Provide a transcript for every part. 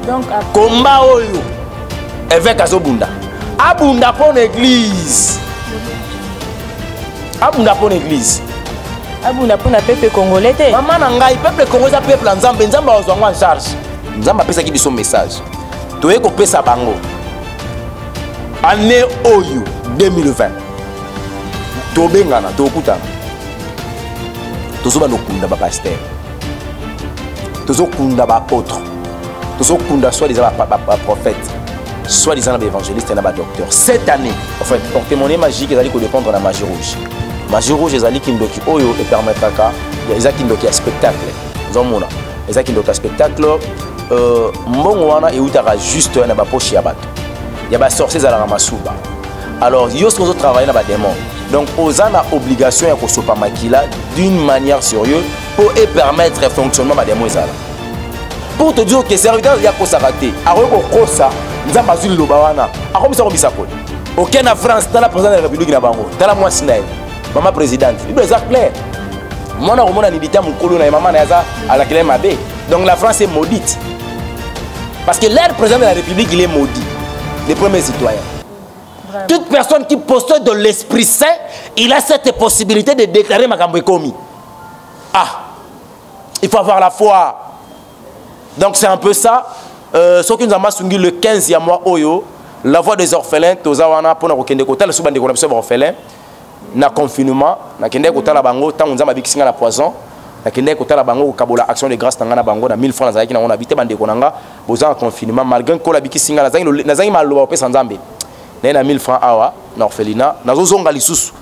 Donc combat oyo évêque azobunda, abunda mpo na église, abunda mpo na église. Abunda mpo na peuple congolais te. Mama na ngai, peuple congolais eza peuple ya Nzambe. Nzambe azwa yango en charge. Nzambe apesaki biso message, toye kopesa bango. Année oyo 2020, tobengana, tokutana, tozobanda okunda bapasteur, tozokunda baapôtre, tozokunda soit disant baprophète, soit disant na baévangéliste na badocteur. Cette année, en fait, porte-monnaie magique ezali kodépendre na magie rouge. Magie rouge ezali kindoki oyo epermettraka, eza kindoki ya spectacle. Ozomona, eza kindoki ya spectacle. Mbongo wana eutaka juste na bapoche ya bato ya basorcier, ezalaka masuba. Alors yo, soki ozotravaille na badémon, donc oza na obligation ya kosopa makila d'une manière sérieuse mpo epermettre fonctionnement badémon ezala. Pour te dire que serviteur ya kosaka te, akoki kokosa. Nzambe azwi liloba wana, akomisa kobisa koli. Oke na France, tala président de la République na bango, tala mwasi na ye, mama présidente. Bible eza claire: mwana komona nidita mokolo na ye, mama na ye aza alakela ye mabe. Donc la France est maudite parce que leur président de la République, il est maudit, les premiers citoyens. Vraiment. Toute personne qui possède de l'Esprit Saint, il a cette possibilité de déclarer makambo ekomi. Ah, il faut avoir la foi. Donc c'est un peu ça. Soki Nzambe asungi, le 15 ya mois oyo, La Voix des Orphelins, toza wana mpona kokende kotala so bandeko na biso baorphelin na confinement. Nakendeki kotala bango ntango Nzambe abikisi nga na poison. Nakendeki kotala bango, kokabola action de grâce na nga na bango na 1000 francs nazalaki nango. Na bi te, bandeko na nga, boza na confinement, malgré Nkolo abikisi nga, nazangi maloba kopesa Nzambe. Naye na 1000 francs awa na orphelinat, nazozonga lisusu.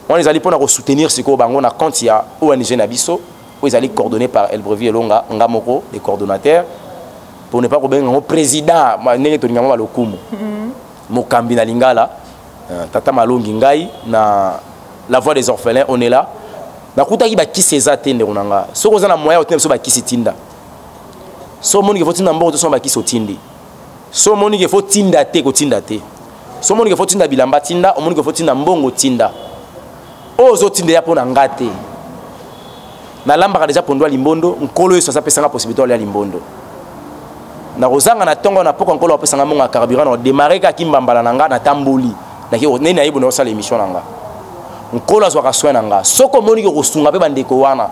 Wana ezali mpona kosoutenir sikoyo bango na compte ya ONG na biso oyo ezali coordonné par Elbrevi Elonga, nga moko le coordonnateur, pour ne pas kobenga yango président ndenge tolinga ngo balokumu, mokambi na lingala, tata Malongi. Ngai na La Voix des Orphelins, on est là. Nakutaki bakisi eza te. Ndeko na nga, soki oza na moyen otinda biso bakisi, tinda. So omoni ke faut tinda mbongo, tosoma bakisi, otindi. So omoni ke faut tinda te, kotinda te. So omoni ke faut tinda bilamba, tinda. Omoni ke faut tinda mbongo, tinda. Oyo ozotinda ya mpo na nga te. Nalambaka deja pondu ya limbondo. Nkolo Yesu azapesanga possibilité olia limbondo. Nakozanga na ntongo na poko, Nkolo apesanga mbongo ya carburant, na odémarrer kaka kimbambala na nga, natamboli nde nayebi na osala émission na nga. Nkolo azwaka soin na nga. Soki omoni ke kosunga mpe bandeko wana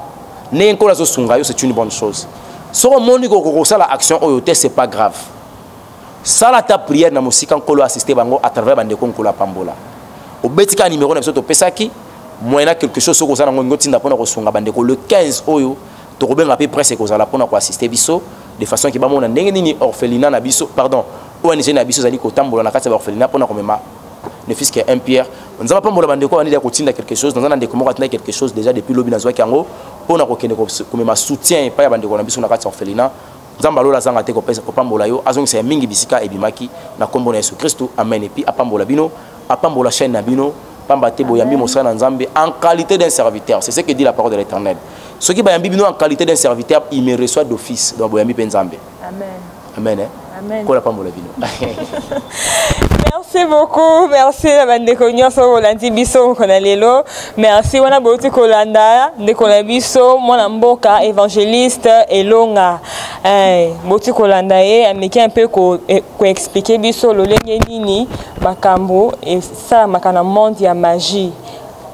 ndenge Nkolo azosunga yo, c'est une bonne chose. Soki omoni ke okokosala action oyo te, c'est pas grave, sala ta prière na mosika. Nkolo assiste bango à travers bandeko Nkolo apambola. Obeti kaka numéro na biso topesaki, moyena quelque chose. Soki oza nango, olingi otinda mpona kosunga bandeko, le 15 oyo tokobenga mpe presse ekozala mpona koassiste biso de façon ke bamona ndenge nini orphelinat na biso, pardon, ONG na biso ezali kotambola na kati ya baorphelinat mpona komema ne fût-ce que un pierre. Nzambe apambola bandeko bandi ya kotinda quelque chose. Naza na ndeko moko atinda quelque chose déjà depuis lobi, nazwaki yango mpona kokende komema soutien epai ya bandeko na biso na kati ya orphelinat. Nzambe alola azanga te kopesa, kopambola yo, azongisa ya mingi bisika ebimaki na nkombo na Yesu Kristu, amen. Et puis apambola bino, apambola chaîne na bino, pamba te boyambi mosala na Nzambe en qualité d'un serviteur. C'est ce que dit la parole de l'Éternel: soki bayambi bino en qualité d'un serviteur, il me reçoit d'office. Donc boyambi mpe Nzambe. Amen. Amen, eh? Amen. Kola pambola bino. Merci beaucoup, merci na bandeko nyonso bolandi biso moko na lelo. Merci. Wana bouti kolanda ndeko na biso, mwana mboka évangéliste Elonga. Bouti kolanda ye, ameki mpe koexpliquer biso lolenge nini makambo esalamaka na monde ya magie.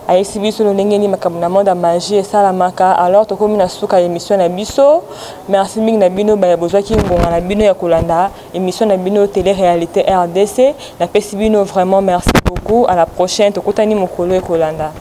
Ayebisi biso lolenge nini makambo na monde ya magie esalamaka. Alors tokomi na suka ya émission na biso. Merci mingi na bino baya bozwaki ngonga na bino ya kolanda émission na bino Télé Réalité RDC. Napesi bino vraiment merci beaucoup. À la prochaine, tokutani mokolo ekolanda.